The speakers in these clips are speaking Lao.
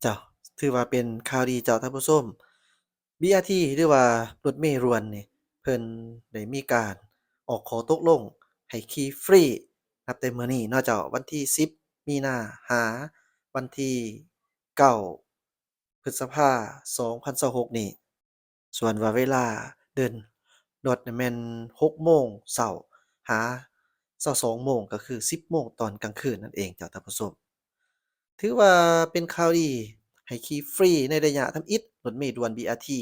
ເຈົ້າ ຖືວ່າເປັນຂ່າວດີເຈົ້າທ່ານຜູ້ຊົມ. ບີອາທີ ຫຼືວ່າລົດເມດ່ວນນີ້ ເພິ່ນໄດ້ມີການອອກຂໍ້ຕົກລົງໃຫ້ຂີ່ຟຣີນັບແຕ່ມື້ນີ້ເນາະເຈົ້າ ວັນທີສິບມີນາ ຫາວັນທີເກົ້າ ພຶດສະພາ ສອງພັນຊາວຫົກນີ້. ສ່ວນວ່າເວລາເດີນລົດແມ່ນຫົກໂມງເຊົ້າ ຫາຊາວສອງໂມງ ກໍຄືສິບໂມງຕອນກາງຄືນນັ້ນເອງເຈົ້າທ່ານຜູ້ຊົມ. ຖືວ່າເປັນຂ່າວດີໃຫ້ຂີ່ຟຣີໃນໄລຍະທຳອິດ. ລົດເມດ່ວນ ບີອາທີ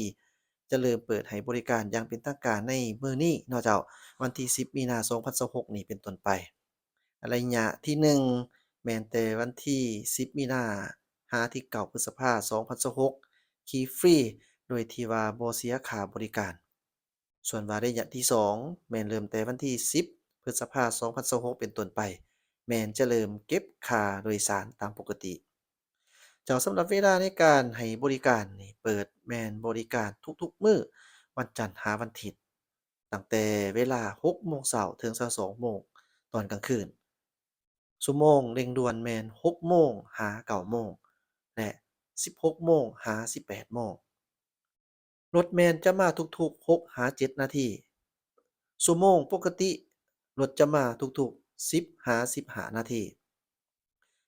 ຈະເລີ່ມເປີດໃຫ້ບໍລິການຢ່າງເປັນທາງການໃນມື້ນີ້ເນາະເຈົ້າ ວັນທີສິບມີນາ ສອງພັນຊາວຫົກນີ້ເປັນຕົ້ນໄປ. ໄລຍະທີໜຶ່ງ ແມ່ນແຕ່ວັນທີສິບມີນາ ຫາທີເກົ້າ ພຶດສະພາ ສອງພັນຊາວຫົກ ຂີ່ຟຣີ ໂດຍທີ່ວ່າບໍ່ເສຍຄ່າບໍລິການ. ສ່ວນວ່າໄລຍະທີສອງ ແມ່ນເລີ່ມແຕ່ວັນທີສິບ ພຶດສະພາ ສອງພັນຊາວຫົກ ເປັນຕົ້ນໄປ ແມ່ນຈະເລີ່ມເກັບຄ່າໂດຍສານຕາມປົກກະຕິ. ເຈົ້າ ສຳລັບເວລາໃນການໃຫ້ບໍລິການນີ້ ເປີດແມ່ນບໍລິການທຸກໆມື້ ວັນຈັນຫາວັນທິດ ຕັ້ງແຕ່ເວລາຫົກໂມງເຊົ້າເຖິງຊາວສອງໂມງຕອນກາງຄືນ. ຊົ່ວໂມງເລັ່ງດ່ວນແມ່ນຫົກໂມງຫາເກົ້າໂມງ ແລະ ສິບຫົກໂມງຫາສິບແປດໂມງ. ລົດແມ່ນຈະມາທຸກໆຫົກຫາເຈັດນາທີ. ຊົ່ວໂມງປົກກະຕິ ລົດຈະມາທຸກໆສິບຫາສິບຫ້ານາທີ.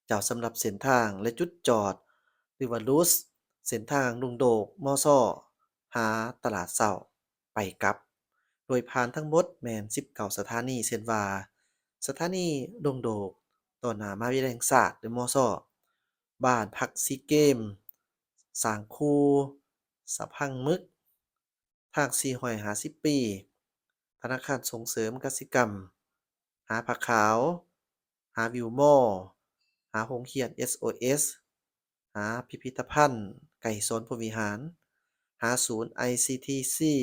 ເຈົ້າ ສຳລັບເສັ້ນທາງ ແລະ ຈຸດຈອດ ຫຼືວ່າ route ເສັ້ນທາງດົງໂດກ ມຊ ຫາຕະຫຼາດເຊົ້າ ໄປກັບ ໂດຍຜ່ານທັງໝົດແມ່ນສິບເກົ້າສະຖານີ ເຊັ່ນວ່າ ສະຖານີດົງໂດກ ຕໍ່ໜ້າມະຫາວິທະຍາໄລແຫ່ງຊາດ ຫຼື ມຊ, ບ້ານພັກຊີເກມ, ສ້າງຄູ, ສະພັງໝຶກ, ທາງສີ່ຮ້ອຍຫ້າສິບປີ, ທະນາຄານສົ່ງເສີມກະສິກຳ, ຫາຜ້າຂາວ, ຫາວິວມໍ, ຫາໂຮງຮຽນ ເອສໂອເອສ, ຫາພິພິທະພັນໄກສອນພົມວິຫານ, ຫາສູນ ໄອຊີທີຊີ,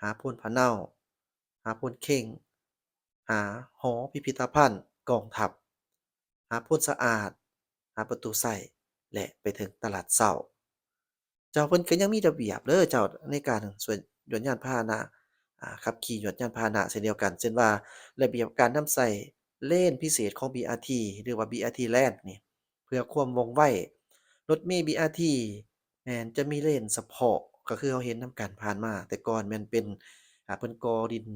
ຫາໂພນພະເນົາ, ຫາໂພນເຄັ່ງ, ຫາຫໍພິພິທະພັນກອງທັບ, ຫາໂພນສະອາດ, ຫາປະຕູໄຊ ແລະ ໄປເຖິງຕະຫຼາດເຊົ້າ. ເຈົ້າ ເພິ່ນກໍຍັງມີລະບຽບເດີເຈົ້າ ໃນການສວດຍວດຍານພາຫະນະ, ອາ, ຂັບຂີ່ຍວດຍານພາຫະນະເຊັ່ນດຽວກັນ ເຊັ່ນວ່າ ລະບຽບການນຳໃຊ້ເລນພິເສດຂອງ ບີອາທີ ຫຼືວ່າ ບີອາທີ Lane ນີ້ ເພື່ອຄວາມວ່ອງໄວ. ລົດເມ ບີອາທີ ແມ່ນຈະມີເລນສະເພາະ ກໍຄືເຮົາເຫັນນຳກັນຜ່ານມາ, ແຕ່ກ່ອນແມ່ນເປັນ, ອາ, ເພິ່ນກໍ່ດິນ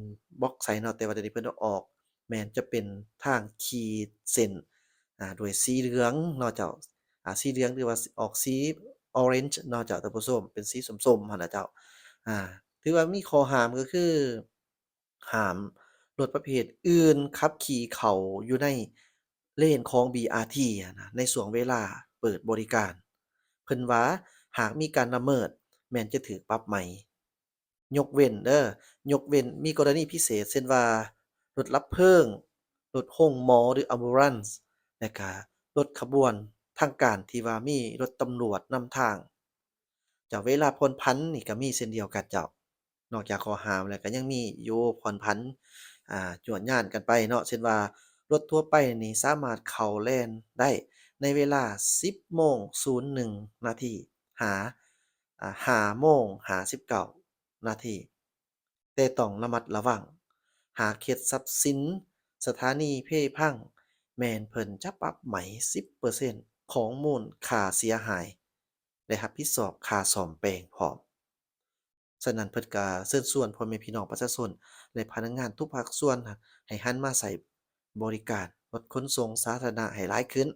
ບລັອກໃສ່ເນາະ, ແຕ່ວ່າດຽວນີ້ເພິ່ນເອົາອອກ ແມ່ນຈະເປັນທາງຂີດເສັ້ນ, ອາ, ດ້ວຍສີເຫຼືອງເນາະເຈົ້າ, ອາ, ສີເຫຼືອງ ຫຼືວ່າອອກສີ orange ເນາະເຈົ້າທ່ານຜູ້ຊົມ, ເປັນສີສົ້ມໆຫັ້ນນະເຈົ້າ. ອາ, ຖືວ່າມີຂໍ້ຫ້າມກໍຄື ຫ້າມລົດປະເພດອື່ນຂັບຂີ່ເຂົ້າຢູ່ໃນເລນຂອງ ບີອາທີ ນະ ໃນຊ່ວງເວລາເປີດບໍລິການ. ເພິ່ນວ່າຫາກມີການລະເມີດ ແມ່ນຈະຖືກປັບໃໝ. ຍົກເວັ້ນເດີ, ຍົກເວັ້ນມີກໍລະນີພິເສດ ເຊັ່ນວ່າ ລົດດັບເພີງ, ລົດໂຮງໝໍ ຫຼື ambulance ແລະກະລົດຂະບວນທາງການທີ່ວ່າມີລົດຕຳຫຼວດນຳທາງ. ເຈົ້າ, ເວລາຜ່ອນຜັນນີ້ກໍມີເຊັ່ນດຽວກັນເຈົ້າ. ນອກຈາກຂໍ້ຫ້າມແລ້ວ ກໍຍັງມີຢູ່ຜ່ອນຜັນ, ອາ, ຍວດຍານກັນໄປເນາະ, ເຊັ່ນວ່າ ລົດທົ່ວໄປນີ້ສາມາດເຂົ້າແລນໄດ້ໃນເວລາ ສິບໂມງສູນໜຶ່ງນາທີ ຫາ, ອາ, ຫ້າໂມງຫ້າສິບເກົ້ານາທີ, ແຕ່ຕ້ອງລະມັດລະວັງ ຫາກເຮັດຊັບສິນສະຖານີເພພັງ ແມ່ນເພິ່ນຈະປັບໃໝສິບເປີເຊັນຂອງມູນຄ່າເສຍຫາຍ ແລະ ຮັບຜິດຊອບຄ່າສ້ອມແປງພ້ອມ. ສະນັ້ນເພິ່ນກະເຊີນຊວນພໍ່ແມ່ພີ່ນ້ອງປະຊາຊົນ ແລະ ພະນັກງານທຸກພາກສ່ວນໃຫ້ຫັນມາໃຊ້ບໍລິການລົດຂົນສົ່ງສາທາລະນະໃຫ້ຫຼາຍຂຶ້ນ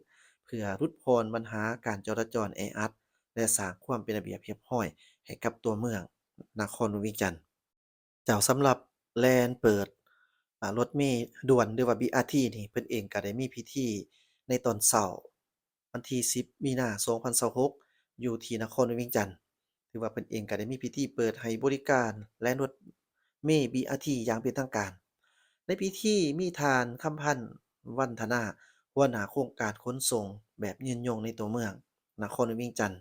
ເພື່ອຫຼຸດຜ່ອນບັນຫາການຈະລາຈອນແອອັດ ແລະ ສ້າງຄວາມເປັນລະບຽບຮຽບຮ້ອຍໃຫ້ກັບຕົວເມືອງນະຄອນຫຼວງວຽງຈັນ. ເຈົ້າ, ສຳລັບແລ່ນເປີດ, ອາ, ລົດເມດ່ວນ ຫຼືວ່າ ບີອາທີ ນີ້ ເພິ່ນເອງກໍໄດ້ມີພິທີໃນຕອນເຊົ້າ ວັນທີສິບມີນາ ສອງພັນຊາວຫົກ ຢູ່ທີ່ນະຄອນຫຼວງວຽງຈັນ. ຖືວ່າເພິ່ນເອງກໍໄດ້ມີພິທີເປີດໃຫ້ບໍລິການແລ່ນລົດເມ ບີອາທີ ຢ່າງເປັນທາງການ. ໃນພິທີມີທ່ານ ຄຳພັນ ວັນທະນາ ຫົວໜ້າໂຄງການຂົນສົ່ງແບບຍືນຍົງໃນຕົວເມືອງນະຄອນຫຼວງວຽງຈັນ.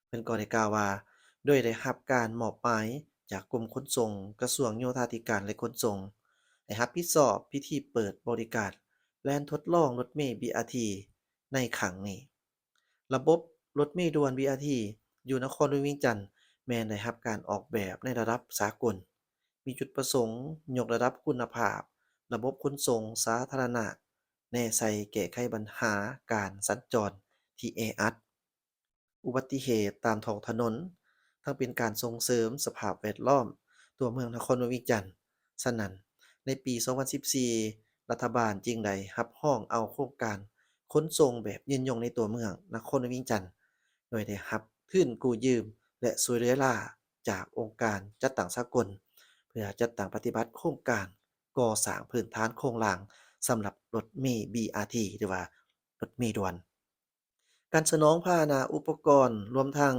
ເພິ່ນກໍໄດ້ກ່າວວ່າ ໂດຍໄດ້ຮັບການມອບໝາຍຈາກກົມຂົນສົ່ງ ກະຊວງໂຍທາທິການ ແລະ ຂົນສົ່ງ ໃຫ້ຮັບຜິດຊອບພິທີເປີດບໍລິການແລ່ນທົດລອງລົດເມ ບີອາທີ ໃນຄັ້ງນີ້. ລະບົບລົດເມດ່ວນ ບີອາທີ ຢູ່ນະຄອນຫຼວງວຽງຈັນ ແມ່ນໄດ້ຮັບການອອກແບບໃນລະດັບສາກົນ, ມີຈຸດປະສົງຍົກລະດັບຄຸນນະພາບລະບົບຂົນສົ່ງສາທາລະນະ, ແນໃສ່ແກ້ໄຂບັນຫາການສັນຈອນທີ່ແອອັດ. ອຸບັດຕິເຫດຕາມທ້ອງຖະໜົນ, ທັງເປັນການສົ່ງເສີມສະພາບແວດລ້ອມຕົວເມືອງນະຄອນຫຼວງວຽງຈັນ. ສະນັ້ນ, ໃນປີສອງພັນສິບສີ່ ລັດຖະບານຈຶ່ງໄດ້ຮັບຮອງເອົາໂຄງການຂົນສົ່ງແບບຍືນຍົງໃນຕົວເມືອງນະຄອນຫຼວງວຽງຈັນ, ໂດຍໄດ້ຮັບທຶນກູ້ຢືມ ແລະ ຊ່ວຍເຫຼືອລ້າຈາກອົງການຈັດຕັ້ງສາກົນ ເພື່ອຈັດຕັ້ງປະຕິບັດໂຄງການ ກໍ່ສ້າງພື້ນຖານໂຄງລ່າງສຳລັບລົດເມ ບີອາທີ ຫຼືວ່າລົດເມດ່ວນ. ການສະໜອງພາຫະນະອຸປະກອນ ລວມທັງ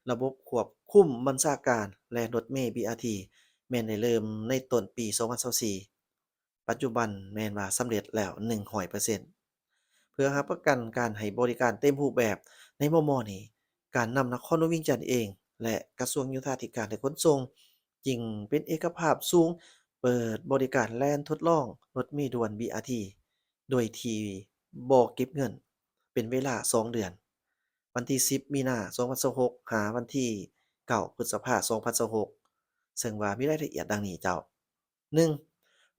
ລະບົບຄວບຄຸມບັນຊາການແລ່ນລົດເມ ບີອາທີ ແມ່ນໄດ້ເລີ່ມໃນຕົ້ນປີສອງພັນຊາວສີ່, ປັດຈຸບັນແມ່ນວ່າສຳເລັດແລ້ວໜຶ່ງຮ້ອຍເປີເຊັນ. ເພື່ອຮັບປະກັນການໃຫ້ບໍລິການເຕັມຮູບແບບໃນມໍ່ໆນີ້, ການນຳນະຄອນຫຼວງວຽງຈັນເອງ ແລະ ກະຊວງໂຍທາທິການ ແລະ ຂົນສົ່ງ ຈຶ່ງເປັນເອກະພາບສູງ ເປີດບໍລິການແລ່ນທົດລອງລົດເມດ່ວນ ບີອາທີ ໂດຍທີ່ບໍ່ເກັບເງິນ ເປັນເວລາສອງເດືອນ, ວັນທີສິບ ມີນາ ສອງພັນຊາວຫົກ ຫາວັນທີເກົ້າ ພຶດສະພາ ສອງພັນຊາວຫົກ, ເຊິ່ງວ່າມີລາຍລະອຽດດັ່ງນີ້ເຈົ້າ. ໜຶ່ງ,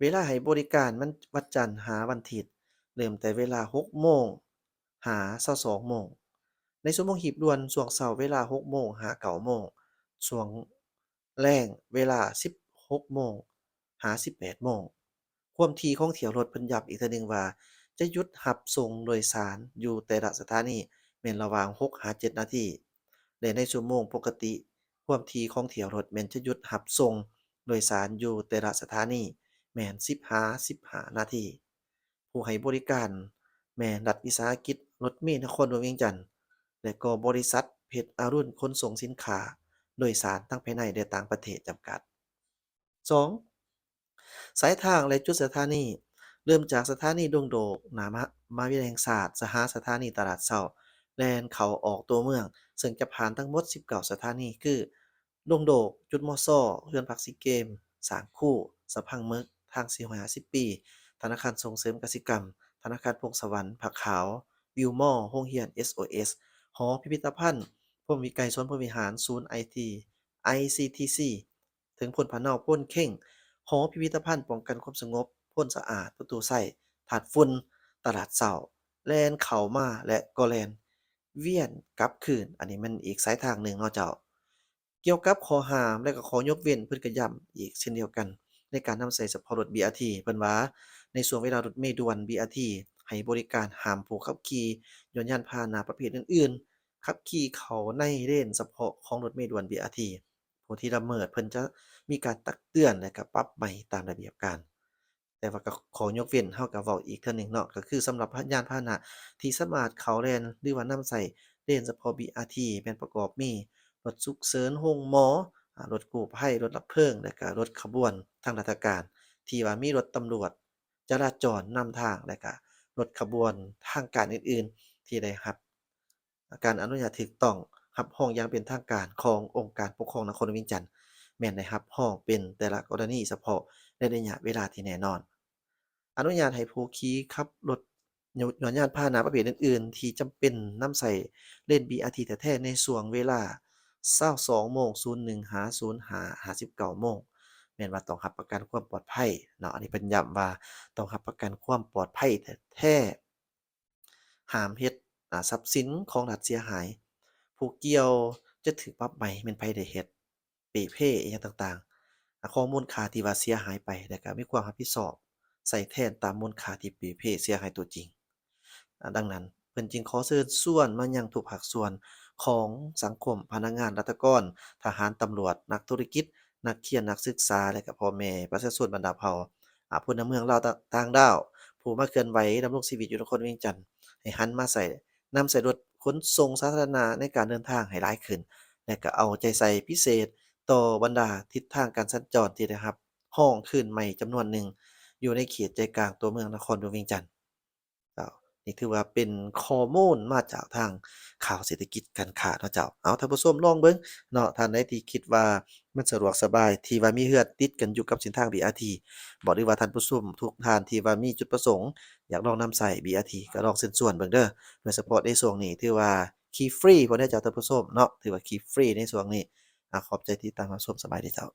ເວລາໃຫ້ບໍລິການວັນ ວັນຈັນຫາວັນທິດ, ເລີ່ມແຕ່ເວລາຫົກໂມງຫາຊາວສອງໂມງ. ໃນຊົ່ວໂມງຮີບດ່ວນ, ຊ່ວງເຊົ້າເວລາຫົກໂມງຫາເກົ້າໂມງ, ຊ່ວງແລງເວລາສິບຫົກໂມງຫາສິບແປດໂມງ. ຄວາມຖີ່ຂອງຖ້ຽວລົດ ເພິ່ນຢ້ຳອີກເທື່ອໜຶ່ງວ່າ ຈະຢຸດຮັບສົ່ງໂດຍສານຢູ່ແຕ່ລະສະຖານີແມ່ນລະຫວ່າງຫົກຫາເຈັດນາທີ, ແລະ ໃນຊົ່ວໂມງປົກກະຕິ ຄວາມຖີ່ຂອງຖ້ຽວລົດແມ່ນຈະຢຸດຮັບສົ່ງໂດຍສານຢູ່ແຕ່ລະສະຖານີແມ່ນສິບຫາສິບຫ້ານາທີ. ຜູ້ໃຫ້ບໍລິການແມ່ນລັດວິສາຫະກິດລົດເມນະຄອນຫຼວງວຽງຈັນ ແລະ ກໍບໍລິສັດເພັດອາລຸນຂົນສົ່ງສິນຄ້າໂດຍສານທັງພາຍໃນ ແລະ ຕ່າງປະເທດຈຳກັດ. ສອງ, ສາຍທາງ ແລະ ຈຸດສະຖານີ ເລີ່ມຈາກສະຖານີດົງໂດກ ໜ້າມະຫາວິທະຍາໄລແຫ່ງຊາດ ສະຫາສະຖານີຕະຫຼາດເຊົ້າ ແລ່ນເຂົ້າອອກຕົວເມືອງ, ເຊິ່ງຈະຜ່ານທັງໝົດສິບເກົ້າສະຖານີ ຄື ດົງໂດກ, ຈຸດ ມຊ, ເຮືອນພັກຊີເກມ, ສ້າງຄູ, ສະພັງເໝິກ, ທາງສີ່ຮ້ອຍຫ້າສິບປີ, ທະນາຄານສົ່ງເສີມກະສິກຳ, ທະນາຄານພົງສະຫວັນ, ຜ້າຂາວ, ວິວມໍ, ໂຮງຮຽນ ເອສໂອເອສ, ຫໍພິພິທະພັນ, ພົມວິໄກສວນພົມວິຫານ, ສູນໄອທີ, ໄອຊີທີຊີ, ເທິງໂພນຜາເນົາ, ໂພນເຄັ່ງ, ຫໍພິພິທະພັນປ້ອງກັນຄວາມສະຫງົບ, ໂພນສະອາດ, ປະຕູໄຊ, ທາດຝຸ່ນ, ຕະຫຼາດເຊົ້າ, ແລ່ນເຂົ້າມາ ແລະ ກໍແລ່ນວຽນກັບຄືນ. ອັນນີ້ແມ່ນອີກສາຍທາງໜຶ່ງເນາະເຈົ້າ. ກ່ຽວກັບຂໍ້ຫ້າມ ແລະ ກໍຂໍ້ຍົກເວັ້ນ ເພິ່ນກໍຢ້ຳອີກເຊັ່ນດຽວກັນ ໃນການນຳໃຊ້ສະເພາະລົດ ບີອາທີ ເພິ່ນວ່າ ໃນຊ່ວງເວລາລົດເມດ່ວນ ບີອາທີ ໃຫ້ບໍລິການຫ້າມຜູ້ຂັບຂີ່ຍົນຍານພາຫະນະປະເພດອື່ນໆ ຂັບຂີ່ເຂົ້າໃນເລນສະເພາະຂອງລົດເມດ່ວນ ບີອາທີ ຜູ້ທີ່ລະເມີດເພິ່ນຈະມີການຕັກເຕືອນ ແລະ ກໍປັບໃໝຕາມລະບຽບການ. ແຕ່ວ່າກໍຂໍຍົກເວັ້ນ ເຮົາກໍເວົ້າອີກເທື່ອໜຶ່ງເນາະ ກໍຄືສຳລັບຍານພາຫະນະທີ່ສາມາດເຂົ້າແລ່ນ ຫຼືວ່ານຳໃຊ້ເລນສະເພາະ ບີອາທີ ແມ່ນປະກອບມີ ລົດສຸກເສີນໂຮງໝໍ, ອາ, ລົດກູ້ໄພ, ລົດດັບເພີງ ແລະ ກະລົດຂະບວນທາງລາຊະການ ທີ່ວ່າມີລົດຕຳຫຼວດຈະລາຈອນນຳທາງ ແລະ ກະລົດຂະບວນທາງການອື່ນໆ ທີ່ໄດ້ຮັບ ການອະນຸຍາດຖືກຕ້ອງ ຮັບຮອງຢ່າງເປັນທາງການຂອງອົງການປົກຄອງນະຄອນຫຼວງວຽງຈັນ ແມ່ນໄດ້ຮັບຮອງເປັນແຕ່ລະກໍລະນີສະເພາະ ໃນໄລຍະເວລາທີ່ແນ່ນອນ. ອະນຸຍາດໃຫ້ຜູ້ຂີ່ຂັບລົດ ຍ- ຍ- ຍານພາຫະນະປະເພດອື່ນໆ ທີ່ຈຳເປັນນຳໃຊ້ເລນ ບີອາທີ ແທ້ໆ ໃນຊ່ວງເວລາຊາວສອງໂມງ ສູນໜຶ່ງ ຫາ ສູນຫ້າ ຫາ ສິບເກົ້າໂມງ ແມ່ນວ່າຕ້ອງຮັບປະກັນຄວາມປອດໄພເນາະ. ອັນນີ້ເພິ່ນຢ້ຳວ່າຕ້ອງຮັບປະກັນຄວາມປອດໄພແທ້ໆ. ຫ້າມເຮັດ ອາ ຊັບສິນຂອງລັດເສຍຫາຍ. ຜູ້ກ່ຽວຈະຖືກປັບໃໝແມ່ນໃຜໄດ້ເຮັດ ເປ່ເພ ອີ່ຫຍັງຕ່າງໆ ອາ ຂອງມູນຄ່າທີ່ວ່າເສຍຫາຍໄປ ແລະ ກະມີຄວາມຮັບຜິດຊອບໃຊ້ແທນຕາມມູນຄ່າທີ່ເປ່ເພເສຍຫາຍຕົວຈິງ. ອາ ດັ່ງນັ້ນ ເພິ່ນຈຶ່ງຂໍເຊີນຊວນມາຍັງທຸກພາກສ່ວນຂອງສັງຄົມ, ພະນັກງານ, ລັດຖະກອນ, ທະຫານ, ຕຳຫຼວດ, ນັກທຸລະກິດ, ນັກຮຽນ, ນັກສຶກສາ ແລະ ກະພໍ່ແມ່ປະຊາຊົນບັນດາເຜົ່າ ອາ ພົນລະເມືອງລາວຕະ- ຕ່າງດ້າວ ຜູ້ມາເຄື່ອນໄຫວດຳລົງຊີວິດຢູ່ນະຄອນວຽງຈັນ ໃຫ້ຫັນມາໃຊ້ ນຳໃຊ້ລົດຂົນສົ່ງສາທາລະນະໃນການເດີນທາງໃຫ້ຫຼາຍຂຶ້ນ ແລະ ກໍເອົາໃຈໃສ່ພິເສດຕໍ່ບັນດາທິດທາງການສັນຈອນທີ່ໄດ້ຮັບຮອງຄືນໃໝ່ຈຳນວນໜຶ່ງ ຢູ່ໃນເຂດໃຈກາງຕົວເມືອງນະຄອນຫຼວງວຽງຈັນ. ເຈົ້າ ນີ້ຖືວ່າເປັນຂໍ້ມູນມາຈາກທາງຂ່າວເສດຖະກິດການຄ້າເນາະເຈົ້າ. ເອົາ ທ່ານຜູ້ຊົມລອງເບິ່ງເນາະ, ທ່ານໃດທີ່ຄິດວ່າມັນສະດວກສະບາຍ ທີ່ວ່າມີເຮືອນຕິດກັນຢູ່ກັບເສັ້ນທາງ ບີອາທີ ບໍ ຫຼືວ່າທ່ານຜູ້ຊົມທຸກທ່ານທີ່ວ່າມີຈຸດປະສົງຢາກລອງນຳໃຊ້ ບີອາທີ ກໍລອງເຊີນຊວນເບິ່ງເດີ. ໂດຍສະເພາະໃນຊ່ວງນີ້ຖືວ່າຂີ່ຟຣີພຸ້ນເດ້ເຈົ້າ ທ່ານຜູ້ຊົມເນາະ, ຖືວ່າຂີ່ຟຣີໃນຊ່ວງນີ້. ອາ ຂອບໃຈທີ່ຕິດຕາມຮັບຊົມ, ສະບາຍດີເຈົ້າ.